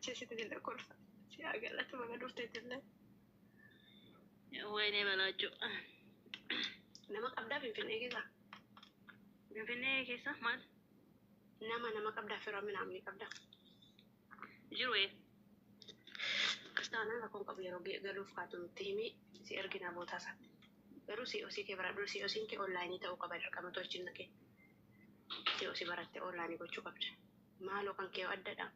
macheessite kolfa. Si haa galatu baga dhufteetillee. Wayinee balaachuu. Nama qabdaa Finfinnee keessa? Finfinnee keessa maal? Nama qabdaa fira minaamni qabdaa? Jiru ee. Kiristaanaan rakkoon qabu yeroo galuuf kaatu nutti himi si ergina bootaa isaa. Garuu COC kee baradhu COC'n kee online ta'uu qaba dirqama tolchin kee. COC barattee online gochuu qabda. Maaloo kan kee addadha.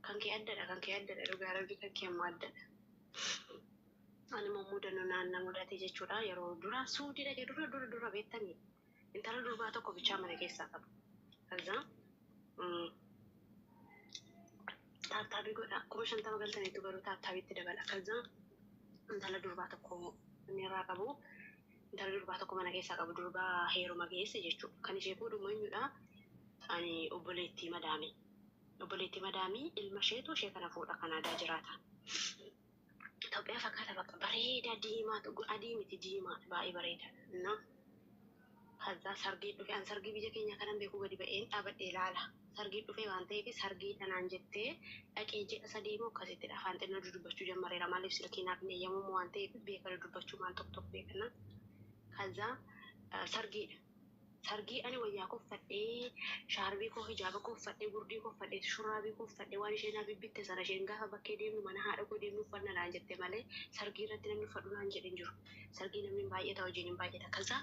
Kan kee addadha kan kee addadha dhugaa rabbi kan kee immoo addadha. Ani immoo mudannoo naannoo mudate jechuudha yeroo dura suudii dhaqee dura dura dura beektanii intala durbaa tokko bichaa mana keessaa qabu. Kazaa tap tapii godha 50,000 galtaniitu garuu tap tapiitti dabala. Kazaa intala durbaa tokko inni irraa qabu intala durbaa tokko mana keessaa qabu durbaa heeruma geesse jechuudha. Kan ishee fuudhu eenyudha? Ani obboleettii madaamii. Obboleettii madaamii ilma isheetu ishee kana fuudha Kanaadaa jiraata. Itoophiyaa fakkaata bakka bareedaa diimaa adii miti diimaa baay'ee bareeda. Na kaza sargii dhufe an sargii biyya keenya kanan beeku gadi ba'een dhaabadhee ilaala. Sargii dhufe waan ta'eef sargii dhanaan jettee dhaqee ji'a sadii moo akkasittidha afaan xinnoo dudubbachuu ጀመሬera maaliif silkii naaf hin eeyyamamu waan ta'eef beeka dudubbachuu maal tokko tokko beekna. Kaza sargiidha. Sargii ani wayyaa koo uffadhee shaarbii koo hijaaba koo uffadhee gurdii koo uffadhee shurraabii koo uffadhee waan isheen naaf bitte sana isheen gaafa bakkee deemnu mana haadha koo deemnu uffanna naan jette malee sargii irratti namni uffadhu naan jedhe hin jiru. Sargii namni hin baay'ata hojiin hin baay'ata. Kaza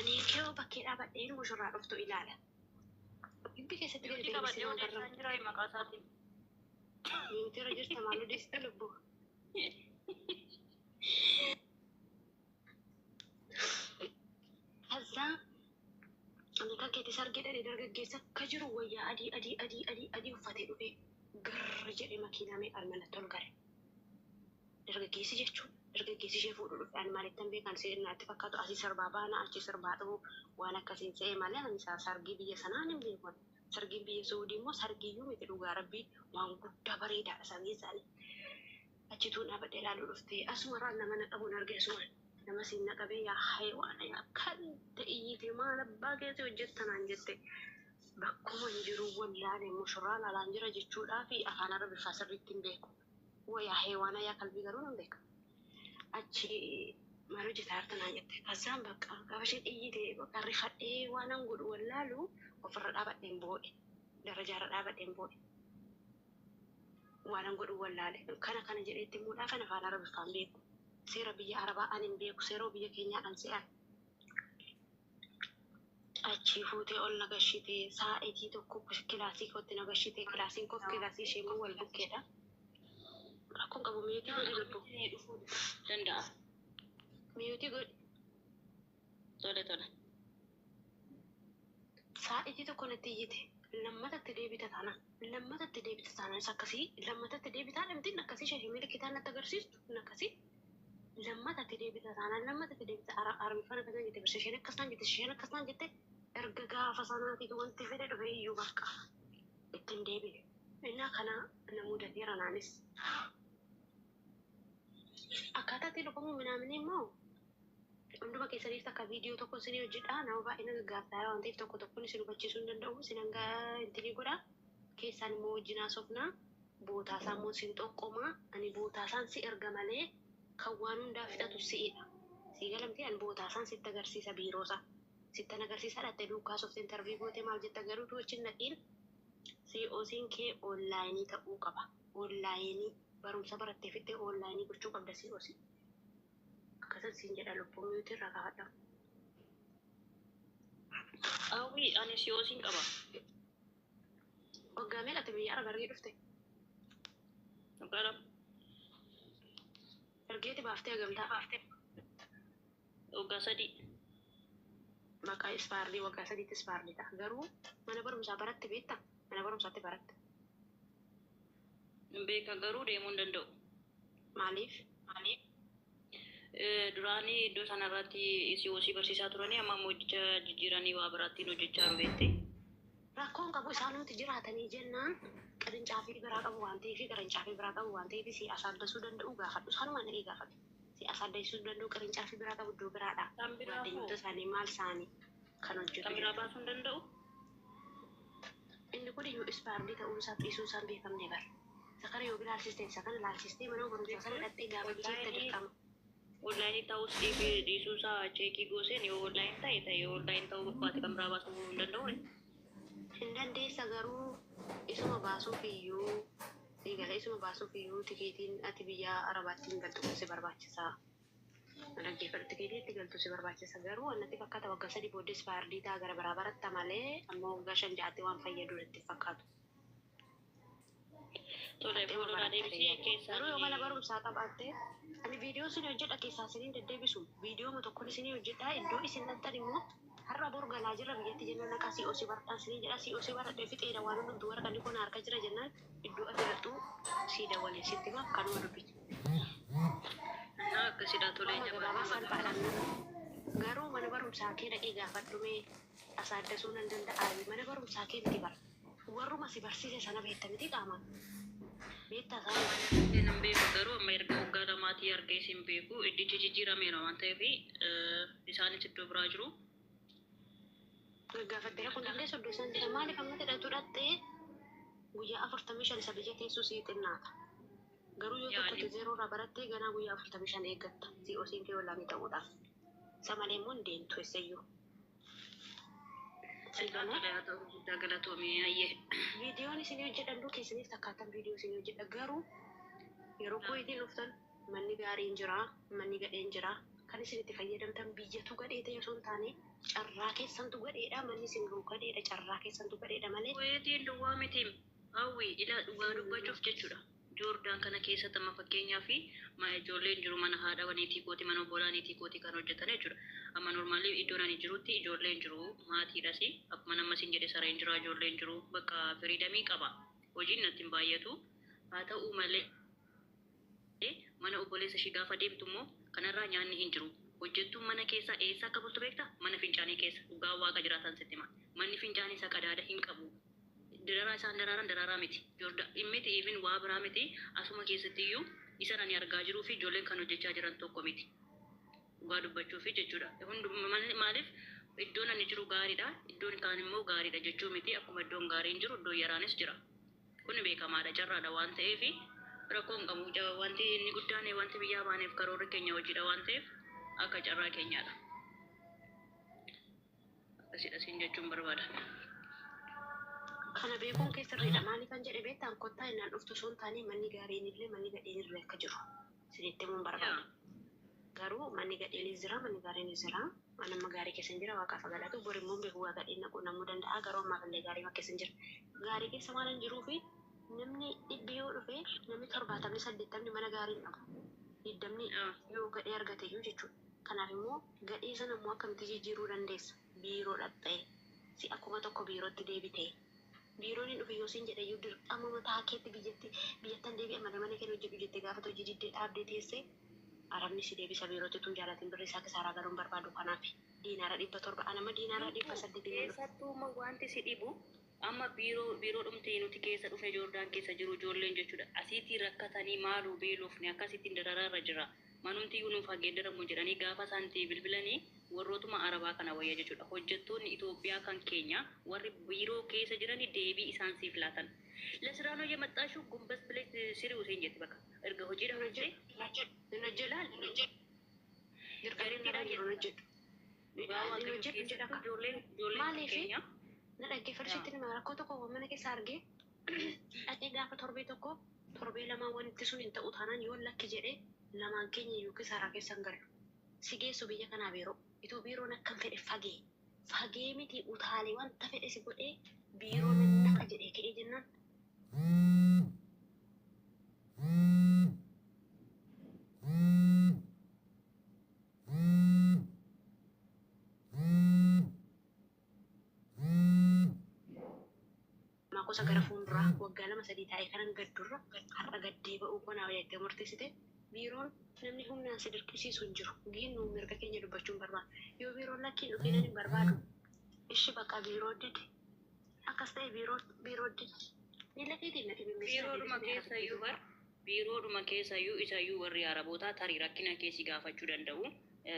ani kee bakkee dhaabadhee mushurraa dhuftu ilaala. Gibbii keessatti gadi Mute deebisee qabadhee waan odeessaan garramu. jira maqaa isaatiin. Mute irra jirta maal odeessita lubbuu. Kaza ani kan keetti sargii dhadhee dargaggeessa akka jiru wayyaa adii adii adii adii adii uffatee dhufee garra jedhee makiinaa meeqaan manatti ol gale. Dargaggeessi jechuun dargaggeessi ishee fuudhu dhufe ani maalittan beekan seenaatti fakkaatu asii sirbaa baana achi sirbaa dhufu waan akkasiin se'e malee ani sargii biyya sanaa hin beeku. Sargiin biyya Suudii immoo sargiiyyuu miti dhugaa rabbii waan guddaa bareedaadha sargii isaanii. Achituun dhaabadhee ilaaluu dhufte asumarraan nama na qabuun arge asumaan nama siin na qabee yaa hayiwaana yaa kan ta'e maal abbaa keessa hojjettanaan jette bakkuma hin jiru wallaale mushurraan alaan jira jechuudhaa fi afaan arabiffaa sirriitti hin beeku. Yaa hayiwaana yaa kalbii garuu nan beeka. Achi maal hojjetaa jirta naan jette. Kazzaan bakka gaafa isheen iyyite bakka rifadhee waan an godhu wallaalu ofirra dhaabadheen boo'e. Darajaarra dhaabadheen boo'e. Waan an godhu wallaale. Kana kana jedheetti immoo kan afaan arabiffaan beeku. Seera biyya arabaa an hin beeku. Seera biyya keenyaa an se'an. Achi fuutee ol nagashite saa'itii tokko kilaasii kootti nagashite kilaasiin koof kilaasii ishee immoo wal bukkeedha. Rakkoon qabu mute godhi lubbuu. Dhufuu danda'a. Mute godhi. Tole tole. Saa'itii tokko natti iyyite. Lammatatti deebita taana. Lammatatti deebita taana isa akkasii. Lammatatti deebitaa dhamtiin akkasii ishee milikitaan natti agarsiistu akkasii. Lammatatti deebita taana lammatatti deebita arabiffaan akkasaan jette barsiisa isheen akkasaan jette isheen akkasaan jette erga gaafa sanaatiif wanti fedhe dhufe iyyuu bakka ittiin deebine. Innaa kana na mudateera naanis. Akkaataa itti dhufamu minaamin immoo hunduma keessaniif takka viidiyoo tokko isinii hojjedha. Nama baay'ee na gaggaaftaa waan ta'eef tokko tokkoon isin hubachiisuu hin danda'u. Isin hanga intinii godha. Keessaan immoo wajjin haasofna. Bootaa isaa immoo isin xoqqoma. Ani bootaa isaan si erga malee kan waan hundaa fixatu si'idha. Sii galamtee ani bootaa isaan sitti agarsiisa biiroo isaa. Sittan agarsiisa dhattee duukaa softee interview gootee maal jetta garuu wajjin dhaqiin COC'n kee online ta'uu qaba. Online barumsa barattee fittee online gochuu qabda COC. Akkasan siin jedha lubbuu mute irraa kaafadha. Hawwii ani COC'n qaba. Waggaa meeqatti biyya Araba argee dhufte? Waggaa 2. Ergeeti baaftee hagamtaa? Waggaa 3. Maqaa ispaarlii waggaa sadiitti ispaarlii ta'a. Garuu mana barumsaa baratte beektaa? Mana barumsaatti baratte. Beeka garuu deemuu hin danda'u. Maaliif? Duraanii iddoo sanarratti COC barsiisaa turanii amma immoo hojjecha jijjiiranii waa biraattiin hojjechaa jiru beekte. Rakkoon qabu isaanumti jiraatanii jennaan qarincaafii biraa qabu waan ta'eef qarincaafii biraa qabu waan ta'eef si asaaddasuu danda'u gaafadhu. Sanuma naqee gaafadhu. Si asaaddasuu danda'u qarincaafii biraa qabu iddoo biraadha. Kan biraa hoo? Waaddanyoota isaanii maal isaanii kan hojjetu Kan biraa jechuudha. baasuu hin danda'u? Inni kun iyyuu ispaarlii ta'uu isaa dhiisuu isaa hin beekamne bara. Isa yoo ilaalchiste isa kana ilaalchistee mana barumsaa sana dhaqxee gaafachiifta dirqama. Onlaayinii ta'us dhiisuusaa check gooseen yoo online ta'e ta'e, yoo online ta'uu baate kan biraa baasuu hin danda'u. Hin dandeessa, garuu isuma baasuuf iyyuu eegala, isuma baasuuf iyyuu tikeetiin ati biyya Arabaatti hin galtu si barbaachisa. Dhaggeeffadhu, tikeetii itti galtu si barbaachisa, garuu annatti fakkaata waggaa 3 booddee expired ta'a, gara biraa baratta malee amma waggaa 5 6tti waan fayyadu natti fakkaatu. Tole, Dhaqxee fuuldura baratta deebisee yaadu. keessaan Garuu yoo mana barumsaa qabaatte, ani viidiyoo isin hojjedha keessaa isiniin deddeebisu, viidiyoo tokkoon isinii hojjedha. Iddoo isin dhaltan immoo har'a bor galaa jirra biyyatti jennaan, naqaa COC baradhaan isinii jedha. COC baradhee fixeedha, waan hundumtuu waraqanni kun harka jira jennaan, iddoo ati dhaqxu sii dawwalee sitti hima, kanuma dubbicha. Akkasidha, tole. Amma gabaabaa Jabaadhu. salphaadhaan garuu mana barumsaa kee dhaqee gaafadhu, mee asaaddasuu nan danda'a? Mana barumsaa kee miti bara, warruma si barsiise sana beekta miti? Qaamaan beektaa isaan? Nan beeku, garuu amma erga waggaa 2tii argee sin beeku. Iddichi jijjiirameera waan ta'eef isaanis iddoo biraa jiru. Gaafattee dhaquu dandeessu iddoo isaan jiran. Maaliif amma dhaqxu? Dhaqxee guyyaa 45 isa biyya teessuu sii xinnaata. Garuu yoo Yaani tokkotti zeeroo irraa barattee ganaa guyyaa 45 eeggatta COC'n kee online ta'uudhaaf. Isa malee immoo hin deemtu eessayyuu. Sii Innaa galee? Tole, haa ta'u, guddaa galatoomii, ayyee. Viidiyoon isinii hojjedhan duu keessaniif takkaatan viidiyoo isinii hojjedha, garuu yeroo Kuweetiin dhuftan manni gaariin jira, manni gadheen jira. Kan isin itti fayyadamtan biyyatu gadhee ta'e osoo hin taane carraa keessantu gadheedha. Manni isin gahu gadheedha, carraa keessantu gadheedha malee. Kuweetiin duwwaa miti, hawwi ila dhugaa dubbachuuf jechuudha. Joordaan kana keessatti amma fakkeenyaa fi ijoolleen jiru, mana haadha niitii kooti, mana obbolaa niitii kooti kan hojjetan jechuudha. Amma normally iddoon ani jirutti ijoolleen jiru, maatiidhas, akkuma nama sin jedhe sareen jira, ijoolleen jiru, bakka freedom qaba. Hojiin natti hin baay'atu. Haa ta'u malee mana obboleessa ishii gaafa deemtu immoo kanarraa nyaanni hin jiru. Hojjettuun mana keessaa eessa akka bultu beektaa? Mana fincaanii keessa. Dhugaa waaqa jiraatan sitti hima. Manni fincaanii isaa qadaada hin qabu. Daraaraa isaan daraaran daraaraa miti. Joorda miti, even waa biraa miti, asuma keessatti iyyuu isan ani argaa jiruu fi ijoolleen kan hojjechaa jiran tokko miti. Dhugaa dubbachuufi jechuudha. Maaliif iddoon ani jiru gaariidha, iddoon kaan immoo gaariidha jechuu miti. Akkuma iddoon gaariin jiru iddoon yaraanis jira. Kun beekamaadha, carraadha waan ta'eef rakkoo hin qabu. Wanti inni guddaan wanti biyyaa baaneef karoorri keenya hojiidha waan ta'eef akka carraa keenyaadha. Akkasidha siin jechuun barbaada. Kana beekuun kee sirriidha. Maaliif kan jedhe beektaan? Kottaa innaan dhuftu osoo hin taane manni gaariin illee manni gadheen illee akka jiru isinitti himuun barbaada. Garuu manni gadheenis jira, manni gaariinis jira. Ani amma gaarii keessa hin jira, waaqaaf galatu. Bor immoo beeku waa gadheen naquu namuu danda'a. Garuu ammaaf illee gaarii keessa hin jira. Gaarii keessa waan hin jiruu fi namni 100 yoo dhufe, namni 70 80ni mana gaarii hin qabu. 20ni yoo gadhee argate iyyuu jechuudha. Kanaaf immoo gadhee sana immoo akkamitti jijjiiruu dandeessa? Biiroo dhaqxee si akkuma tokko biirootti deebitee. Biiroon hin dhufe yoo siin jedhe iyyuu, dirqama mataa keetti biyyatti biyyattan deebi'a malee mana keenya hojjedhu jettee gaafa hojii diddee dhaabdee teessee, arabni si deebisa biirootti tun jaalatin, birri isaa kisaaraa galuun barbaadu. Kanaaf diinaara 700, anama diinaara 800n dhufe. Keessattuu immoo wanti si dhibu amma biiroo biiroo dhumtee nuti keessa dhufe Joordaan keessa jiru ijoolleen jechuudha. Asiitii rakkatanii maaluu beelofne akkasittiin dararaarra jira. Manumti iyyuu nuuf hageeddaramu jedhanii gaafa isaanitti bilbilanii warrootuma arabaa kana wayya jechuudha. Hojjettoonni Itoophiyaa kan keenya warri biiroo keessa jiranii deebii isaan siif laatan. ለስራ ነው የመጣሽው ጎንበስ ብለሽ ስሪ siin jetti bakka erga hojiidha Hin dhuftee hojjedhu. Hin hojjedhu. laal Dirqamni narra jiru hin hojjedhu. Dhugaa Hin waaqayyo hojjedhu jedha keessattuu akka. ijoolleen kan Maaliifi keenya na dhaggeeffadhu, sitti hima. Rakkoo tokko mana keessa argee dhaqee gaafa torbee tokko torbee lamaan wanti sun hin ta'u taanaan, yoo lakki jedhee, lamaan keenya iyyuu kisaaraa keessa hin gallu. Si geessu biyya kanaa biiroo. Itoo biiroon akkam fedhe fagee fagee miti, utaalee wanta fedhe si godhee, biiroo nan naqa jedhee ka'ee jennaan. Maaqosa gara fuulduraa waggaa 2 3 taa'ee kanan gaddurra har'a gaddee ba'uu konaa jettee murteessite, biiroon namni humnaan si dirqisiisu hin jiru. Giinnu mirga keenya dubbachuu hin barbaadu. Yoo biiroon lakkiin dhufee hin barbaadu. Ishi bakka biiroo dide. Akkas ta'e, biiroo biiroo dide. Miila keetiin na dhibimmeessina. Biiroodhuma keessa iyyuu bar, biiroodhuma keessa iyyuu isayyuu warri arabootaa tarii rakkina keessi gaafachuu danda'u.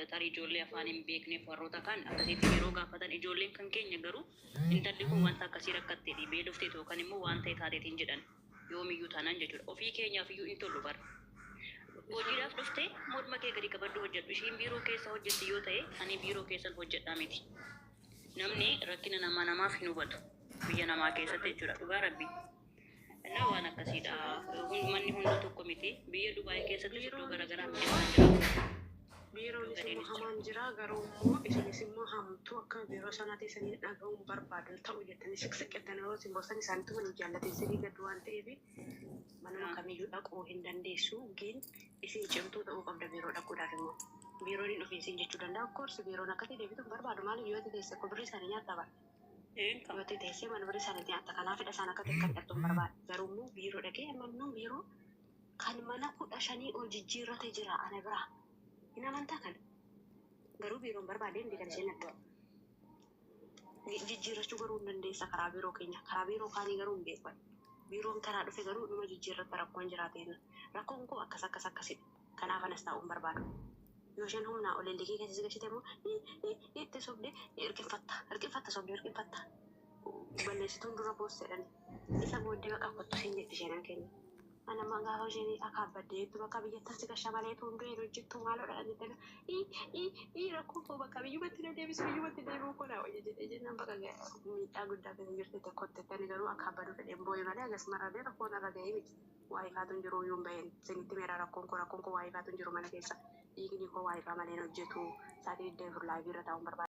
Tarii ijoollee afaan hin beekneef warroota kaan akkasitti yeroo gaafatan, ijoolleen kan keenya garuu intalli kun wanta akkasii rakkatteedhi, beelofteetu yookaan immoo waan ta'e taateetiin jedhan. Yoomiyyuu taanaan jechuudha. Ofii keenyaaf iyyuu hin tollu bara. Hojiidhaaf dhuftee morma kee gadi qabadhu hojjedhu. Ishiin biiroo keessa hojjetti yoo ta'e, ani biiroo keessan hojjedhaa miti. Namni rakkina namaa namaaf hin hubatu. Biyya namaa keessatti jechuudha. Dhugaa Rabbii. Innaa waan akkasiidha. Manni hunda tokko miti. Biyya Dubaayii keessattis iddoo Biiroonis garaagaraa immoo hojjetaan jira. Iddoo biiroonis immoo gadeenis jira. hamaan jira, garuu immoo isinis immoo hamtuu akka biiroo sanaa teessanii dhaga'uun barbaadu ta'u jettanii siqsiqettanii yeroo isin boosan isaanitti waliin jaallatin isinii gaddu waan ta'eef manuma kamiyyuu dhaquu hin dandeessu. Gin isin cimtuu ta'uu qabda biiroo dhaquudhaaf immoo. Biiroon hin dhufiin siin jechuu danda'a. Of course biiroon akkasii deebitu hin barbaadu. Maaliif yoo ati teesse akka birrii isaanii nyaatta bara. Eenka. Yoo ati teessee mana birrii isaanii nyaatta, kanaafidha isaan akka xiqqaan dhattu hin barbaadu. Garuu immoo biiroo dhaqee amma immoo biiroo kan mana 15 ol jijjiirrate jira ana biraa. Hin amantaa kana. Garuu biiroon barbaadee miti kan isheen natti. Jijjiirrachuu garuu hin dandeessa karaa biiroo keenya. Karaa biiroo kaanii garuu hin beeku. Biiroon karaa dhufe garuu dhuma jijjiirratta rakkoon jiraateen. Rakkoon koo akkas akkas akkasidha. Kanaaf anas taa'uu hin barbaadu. Yoo isheen humnaa ol illikii keessa si galchite immoo itti sobdee hirqinfatta. Hirqinfatta, sobdee hirqinfatta. Balleessituun dura boosseedhaan. Isa booddee baqa kottu siin jetti isheen keenya. Ana amma gaafa isheen akaabbadde jettu bakka biyyattas si gasha malee tuun du'een hojjettu maaloodha jettee rakkoo koo bakka biyyumatti na deebisu, biyyumatti deebi'uu koo naa wayya jedhee jennaan bakka miidhaa guddaa keessa jirti tokkotti ani garuu akaabbaduu fedheen boo'e malee agas mararee rakkoon irra ga'ee miti. Waa'ee kaatu hin jiru iyyuu hin baheen isinitti meera rakkoon koo, rakkoon koo waa'ee kaatu hin jiru mana keessa, dhiigni koo waa'ee malee hin hojjetu, sa'aatii 24 live irra taa'uun barbaada.